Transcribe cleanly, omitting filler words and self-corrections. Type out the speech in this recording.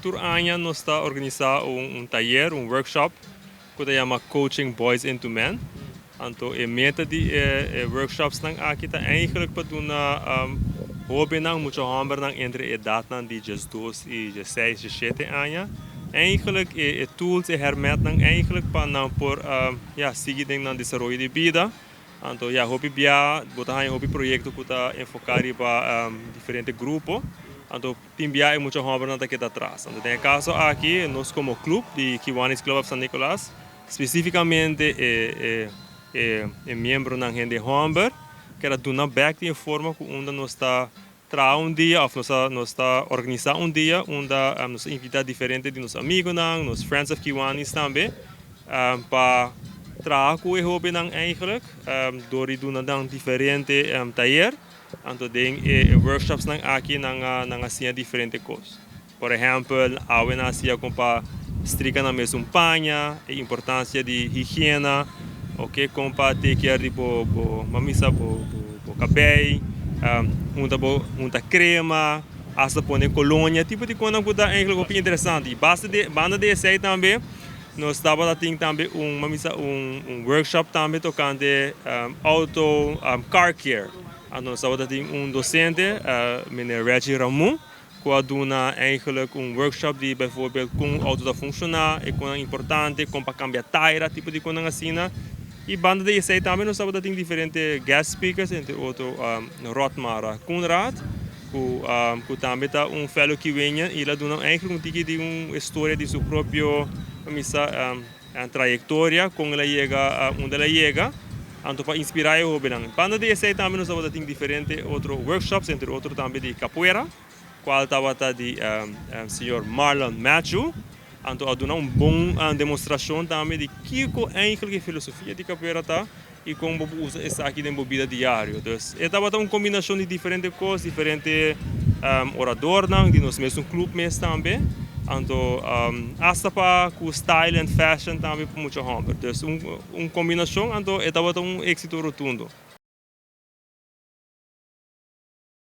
Tur aña nos ta organisa un tayer, un workshop cu ta yama Coaching Boys into Men. Anto e meta di e workshops nan aki ta eigenlijk pa duna hobennan, mucha hombernan entre edadnan di 12 y 16, 17 aña, eigenlijk e tools, e hermentnan eigenlijk pa nan por ja, sigui den nan desaroyo di bida. Anto ja, hopi bia, bo ta haña hopi proyecto cu ta enfoca riba diferente grupo. Anto tin bia e mucha hombernan ta keda atras. Anto den e caso aki, nos como club di Kiwanis Club of San Nicolas, specificamente e miembronan hende homber, kier a duna back di forma cu unda nos ta traha un dia of nos ta organisa un dia unda nos ta invita diferente di nos amigonan, nos Friends of Kiwanis tambe, pa traha cu e hobennan eigenlijk, door di duna nan diferente tayer. Anto den e workshops nan aki nan a siña diferente cos. Por ehempel, awe nan a siña con pa strika nan mes un paña, e importancia di higiena, ok, con pa take care di bo bo mamisa bo cabey, hunta bo hunta crema, hasta pone colonia, tipo di cosnan cu ta eigenlijk hopi interesante. Y basta di banda di esey tambe, nos tabatin tambe un mamisa un workshop tambe tocante auto car care. Anto nos tabatin un docente, meneer Reggie Ramon, cu a duna eigenlijk un workshop di bijvoorbeeld con auto ta funciona, y con importante, con pa cambia tire, tipo di cosnan asina. Y banda di esey tambe nos tabatin diferente guest speakers, entre otro Rotmar Koenraad, cu tambe ta un fellow Kiwanian, y el a duna eigenlijk un tiki di un historia di su propio misa trayectoria, con el a yega unda el a yega. Anto pa inspira e hobennan. Banda di esey tambe nos tabatin diferente otro workshops, entre otro tambe di capoeira, cual tabata di señor Marlon Matthew. Anto a duna un bon demostracion tambe di kico eigenlijk e filosofia di capoeira ta y con bo usa esaki den bida diario. Dus e tabata un combinacion di diferente cos, diferente oradornan, di nos mes club mes tambe. Anto hasta pa cu style and fashion tambe pa mucha homber. Dus un combinacion, anto e tabata un exito rotundo.